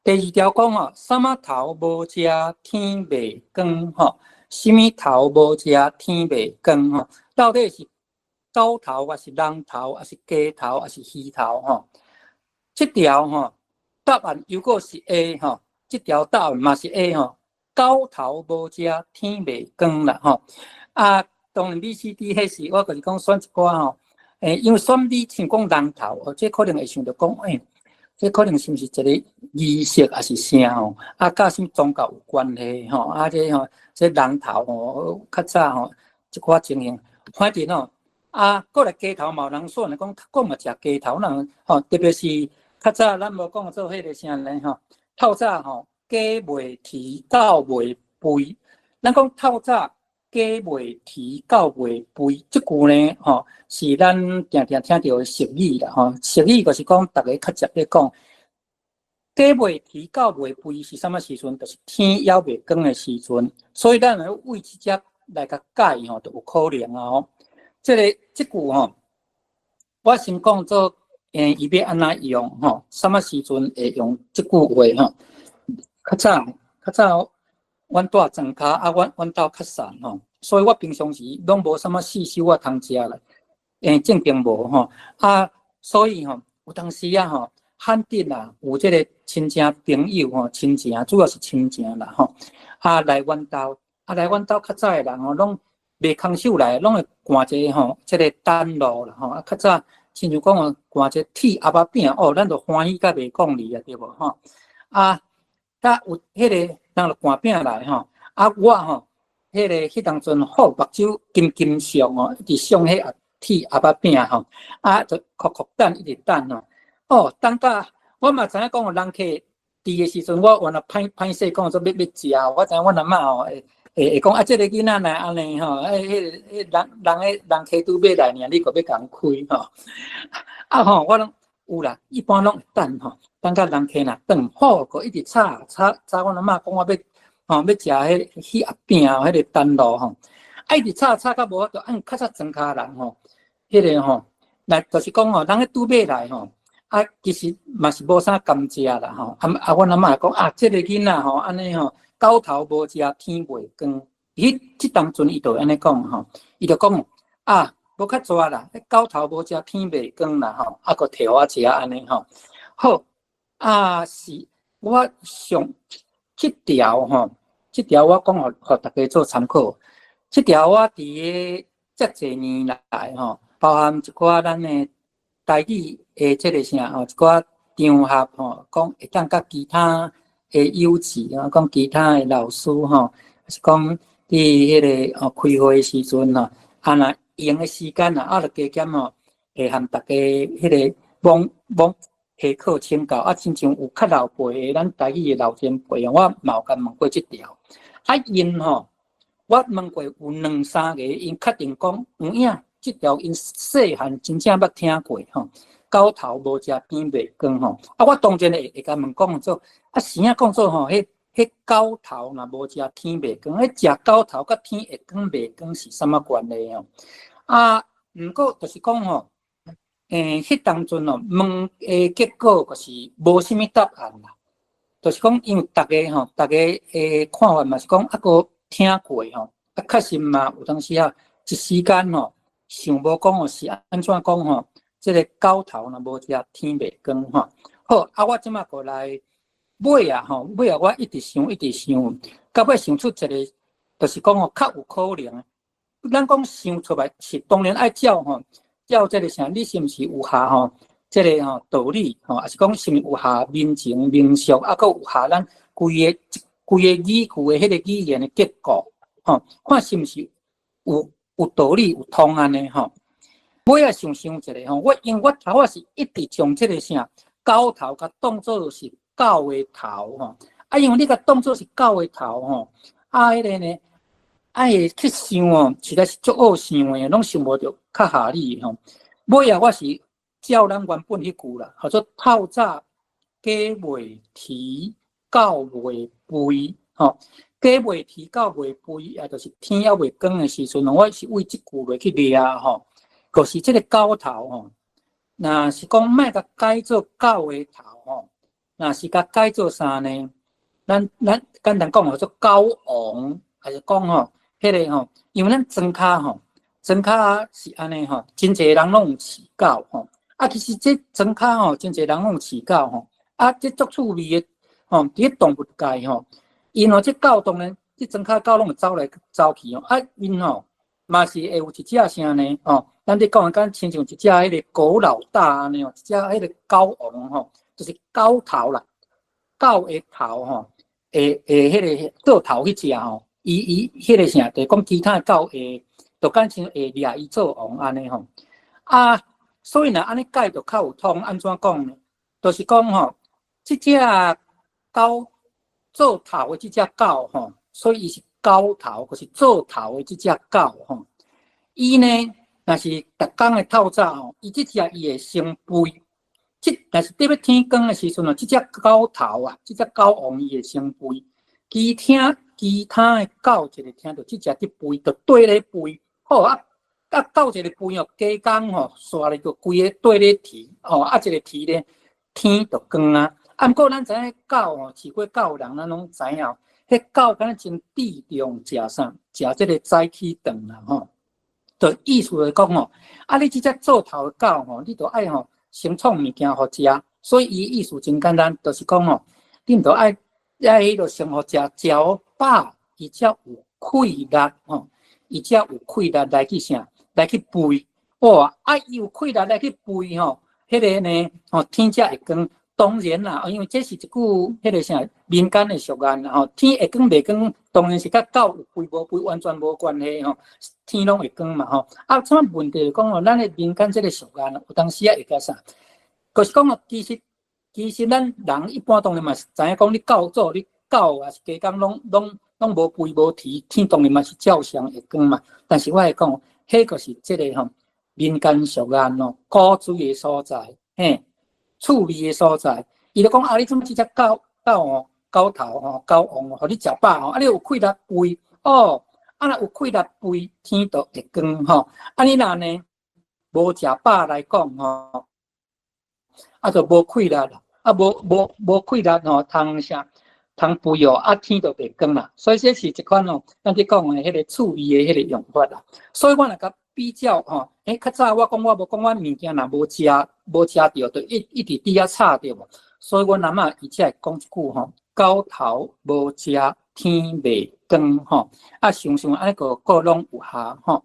第二條講吼，啥物頭無食天袂光吼？啥物頭無食天袂光吼？到底是狗頭，抑是人頭，抑是雞頭，抑是魚頭吼？這條吼答案如果是 A 吼，這條答案嘛是 A 吼，狗頭無食天袂光啦吼。啊，當然 B、C、D 彼時我就是講選一寡吼，因為選 B 像講人頭，哦，這可能會想著講，這可能是毋是一個儀式，抑是啥吼？啊，佮啥物宗教有關係吼？啊，這吼，這人頭吼，較早吼，一寡情形，反正吼，啊，閣來雞頭嘛有人選，講講嘛食雞頭人吼，特別是較早咱無講做彼個啥呢吼？透早吼，雞未啼，狗未吠。咱講透早雞未啼，狗未吠，這句呢吼，是咱定定聽著的俗語啦吼。俗語就是講逐家較捷咧講，雞未啼，狗未吠是啥物時陣？就是天猶未光的時陣。所以咱會為這隻來共解吼，就有可能啊吼。這個這句吼，我先講做，伊欲按怎用吼？啥物時陣會用這句話吼？較早較早，阮住莊跤啊，阮兜較散吼，所以我平常時攏無啥物四手仔通食啦，正經無吼。啊，所以吼，有當時啊吼，罕得啊有這個親戚朋友吼，親情主要是親情啦吼。啊，來阮兜，啊來阮兜較早的人吼，攏袂空手來，攏會灌一個吼，這個等路啦吼。啊，較早親像講哦，灌一個鐵餡仔餅哦，咱就歡喜甲袂講理啊，對無吼？啊，佮有彼個人就灌餅來吼，啊我吼，彼個彼當陣好目睭金金相哦，一直想彼鐵餡仔餅吼，啊就苦苦等，一直等吼，哦，等到我嘛知影講人客佇的時陣，我原來歹歹勢講說欲欲食，我知影阮阿嬤吼會會會講啊，這個囡仔若按呢吼，彼人人彼人客拄欲來爾，你閣欲共開吼，啊吼，我攏有啦，一般攏會等吼，等到人客若轉好，閣一直吵吵吵，阮阿嬤講我欲吼欲食彼彼餡餅彼個等路吼，啊一直吵吵到無法度，按較早莊跤人吼，彼個吼，來就是講吼，人彼拄欲來吼，啊其實嘛是無啥甘蔗啦吼，啊啊阮阿嬤講啊，這個囡仔吼，按呢吼，狗頭無食天袂光，彼這當陣伊就會按呢講吼，伊就講啊，無較濟啦，彼狗頭無食天袂光啦吼，啊閣提予我食按呢吼。好，啊是我上這條吼，這條我講予予大家做參考。這條我佇個遮濟年來吼，包含一寡咱的台語的這個啥吼，一寡場合吼，講會當佮其他的友誼啊，講其他的老師吼，是講佇彼個哦開會的時陣吼，啊若閒的時間啊，啊就加減吼，會和大家彼個罔罔下課請教，啊，親像有較老輩的，咱台語的老前輩，我嘛有共問過這條。啊，𪜶吼，我問過有兩三個，𪜶確定講有影，這條𪜶細漢真正捌聽過吼。狗頭無食天袂光吼，啊，我當然會會共問講做，啊，是影講做吼，彼彼狗頭若無食天袂光，彼食狗頭佮天會光袂光是啥物關係吼？啊，毋過就是講吼，彼當陣哦，問的結果就是無啥物答案啦。就是講，因為逐家吼，逐家的看法嘛是講，猶閣聽過吼，啊，確實嘛有當時啊，一時間吼，想無講哦是按怎講吼，這個狗頭若無食天袂光吼。好，啊，我這馬過來尾啊吼，尾啊，我一直想，一直想，到尾想出一個，就是講吼，較有可能。咱講想出來是當然愛照吼，照這個啥，你是毋是有合吼？這個吼道理吼，抑是講是毋是有合民情民俗，猶閣有合咱規个規个語句的彼個語言的結構吼，看是毋是有有道理有通按呢吼。尾仔想想一下吼，我因為我頭仔是一直將這個啥狗頭共當做是狗的頭吼，啊，因為你共當做是狗的頭吼，啊，彼個呢，啊會去想哦，實在是足惡想的，攏想無著較合理的吼。尾仔我是照咱原本彼句啦，叫做透早雞未啼，狗未吠，吼，雞未啼，狗未吠，也就是天猶未光的時陣，我是為這句落去掠吼，就是這個狗頭吼，若是講莫共改做狗的頭吼，若是共改做啥呢？咱簡單講，叫做狗王，還是講吼，彼個吼，因為咱莊跤吼，莊跤是按呢吼，真濟人攏有飼狗吼。啊，其實這莊跤吼，真濟人攏有飼狗吼。啊，這足趣味的吼，佇咧動物界吼，𪜶吼這狗當然，這莊跤狗攏會走來走去吼。啊，𪜶吼嘛是會有一隻啥呢？吼，咱咧講的敢親像一隻彼個狗老大按呢吼，一隻彼個狗王吼，就是狗頭啦，狗的頭吼，會彼個做頭彼隻吼，伊彼個啥，就是講其他的狗會，就敢像會掠伊做王按呢吼。啊，所以若按呢改就較有通，按怎講呢？就是講吼，這隻狗做頭的這隻狗吼，所以伊是狗頭，就是做頭的這隻狗吼。伊呢，若是逐工的透早吼，伊這隻伊會先吠。這若是佇欲天光的時陣哦，這隻狗頭啊，這隻狗王伊會先吠。其他的狗一个聽著這隻佇吠，就綴咧吠。好啊，啊狗一个吠哦，加工吼，煞咧就規个綴咧啼吼，啊一个啼咧，天就光啊。啊，毋過咱知影狗吼，飼過狗的人，咱攏知影，彼狗敢若真注重食啥，食這个早起頓啦吼。就意思來講吼，啊，你這隻做頭的狗吼，你著愛吼先創物件予食，所以伊意思真簡單，就是講吼，你毋著愛彼落先予食，食予飽，伊才有氣力吼，伊才有氣力來去啥，來去吠。哇，啊，伊有氣力來去吠吼，彼個呢，吼天才會光。當然啦，因為這是一句彼個啥民間的俗諺啦吼，天會光袂光，當然是佮狗有吠無吠完全無關係吼，天攏會光嘛吼。啊，這問題就講吼，咱的民間這個俗諺，有當時仔會共啥？就是講哦，其實咱人一般當然嘛是知影講，你狗做你狗抑是雞公攏無吠無啼，天當然嘛是照常會光嘛。但是我會講，彼個是這個吼民間俗諺哦，古錐的所在，嘿。趣味的所在，伊就講啊，你怎這隻狗狗哦，狗頭吼，狗王哦，予你食飽吼，啊，你有氣力吠哦，啊，若有氣力吠，天就會光吼。啊，你若呢無食飽來講吼，啊，就無氣力啦，啊，無氣力吼，通啥通吠哦，啊，天就袂光啦。所以這是一款哦，咱佇講的彼個趣味的彼個用法啦。所以我若共比較吼，較早我講我無講，我物件若無食無食著，就一直佇遐吵著無。所以阮阿嬤伊才會講一句吼：狗頭無食天袂光吼。啊，想想按呢個閣攏有效吼。